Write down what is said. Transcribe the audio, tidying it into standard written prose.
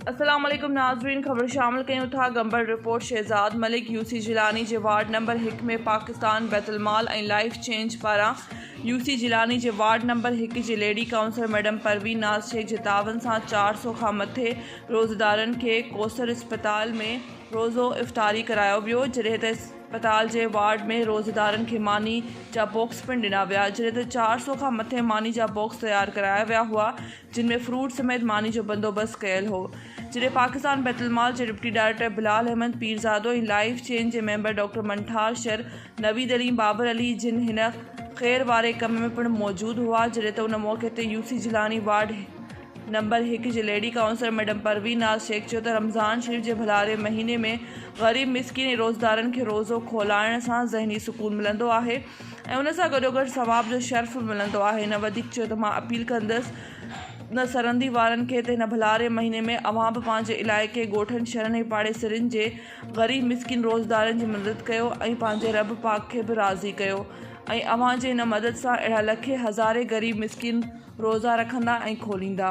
السلام عليڪم ناظرين خبر شامل ڪيون ٿا Gambat report Shahzad Malik U C Jilani جي وارڊ نمبر 1 ۾ پاڪستان بيت المال ۽ لائيف چينج پاران يو سي جيلاني جي وارڊ نمبر 1 جي lady councillor madam Parveen Naz Shaikh جي تعاون سان 400 کان مٿي روزيدارن کي ڪوثر اسپتال ۾ روزو افطاري ڪرايو ويو جڏهن ته اسپتال جي وارڊ ۾ روزيدارن کي ماني جا باڪس پڻ ڏنا ويا جڏهن ته 400 کان مٿي ماني جا باڪس تيار ڪرايا ويا هئا جن ۾ فروٽ سميت ماني جو بندوبست ڪيل هو. جڏهن پاڪستان بيت المال جي deputy director Bilal Ahmed Pirzado ۽ life chain جي ميمبر ڊاڪٽر منٺار شر، نويد علي ۽ بابر علي جن هن خير واري ڪم ۾ پڻ موجود هئا. جڏهن ته ان موقعي تي يو سي جيلاني وارڊ نمبر 1 جي lady councillor madam Parveen Naz Shaikh چيو ته رمضان شريف جي ڀلاري مهيني ۾ غريب مسڪين ۽ روزدارن کي روزو کولائڻ سان ذهني سڪون ملندو آهي ۽ ان سان گڏوگڏ ثواب جو شرف به ملندو آهي. هن وڌيڪ چيو ته مان اپيل ڪندس نه سرندي وارن کي ته هن ڀلاري مهيني ۾ اوهان به پنهنجي علائقي، ڳوٺن، شهرن ۽ پاڙيسرين جي غريب مسڪين روزدارن جي مدد ڪيو ۽ پنهنجي رب پاڪ کي به راضي ڪيو ۽ اوهان جي هن مدد سان اهڙا لکين هزارين غريب مسڪين روزا رکندا ۽ کوليندا.